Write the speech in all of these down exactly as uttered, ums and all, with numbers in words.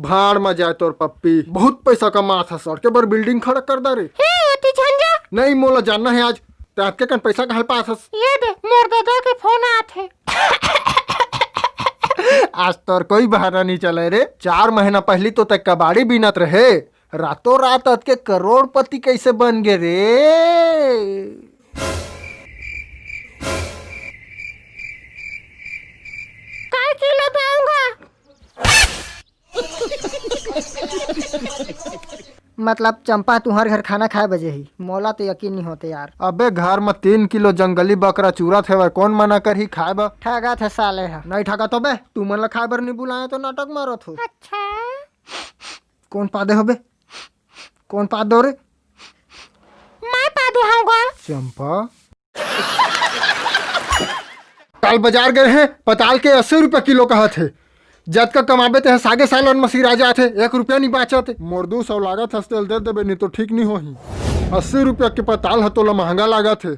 भाड़ म जाए तोर पप्पी, बहुत पैसा कमात हस, सड़के बर बिल्डिंग खड़ा कर डारे। हे, ओती झन जा। नहीं, मोला जानना हे आज, ते अतके कन पैसा कहाँ ले पात हस? ये दे, मोर ददा के फोन आत हे। आज तोर कोई बहाना नहीं चले रे। चार महीना पहली तो ते कबाड़ी बीनत रहे, रातों रात अतके करोड़पति कैसे बन गे रे? काय किलो दाऊंगा? मतलब चंपा तुंहर घर खाना खाए बजे ही, मोला तो यकीन नहीं होते यार। अबे घर म तीन किलो जंगली बकरा चूरत हेवय, कौन मना करही खाए बर? ठगत हे साले ह। नहीं ठगत होबे, तुमन ला खाए बर नहीं बुलाए तो नाटक मारत हो। अच्छा। कौन पादे होबे? कौन पाद दो रे? मैं पादे हूँ गा। चंपा। काल बाजार गए हे, पताल के अस्सी रुपया किलो कहत हे। जतका कमाबे ते ह सागे सालन म सिरा जात हे, एक रुपया नी बाचत हे। मोर दू सौ लागत हस तेला दे देबे, नी तो ठीक नी होही। अस्सी रुपया के पताल ह तोला महंगा लागत हे।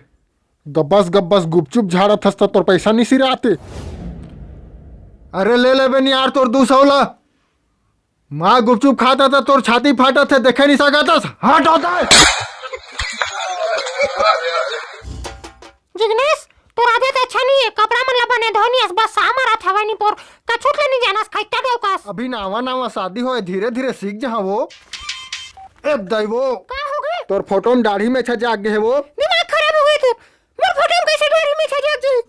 गब्बस गब्बस गुपचुप झाड़त हस त तोर पैसा नी सिरात हे। अरे ले लेबे नी यार तोर दू सौ ला। माँ गुपचुप खाता त तोर छाती फाटत हे, देखे नी सकत हस, हट होता है। जिग्नेश, तोर आदत अच्छा नहीं है, कपड़ा मन ला बने धोनी अस, बस सामर हवय नी पोर, कछुट ले नहीं जानस, खैता डौकास। अभी नावा नावा शादी होए, धीरे धीरे सीख जहा वो। ए दाई वो। का हो गए? तोर फोटो में दाढ़ी मेछा जाग गए हे वो। दिमाग खराब हो गए तोर, मोर फोटो में कैसे दाढ़ी मेछा जाग जाही?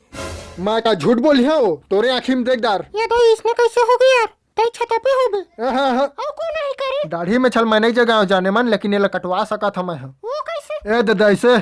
मैं का झूठ बोली हूँ? तोरे आँखी में देख डार। ये तो इसने कैसे हो गया यार? तई छता पे होबे। हाँ, हाँ। अउ कोन आही करे? दाढ़ी मेछा ल मैं नहीं जगाओं जाने मन, लेकिन एला कटवा सकत हूँ मैं ह। वो कैसे? ए ददा, ऐसे।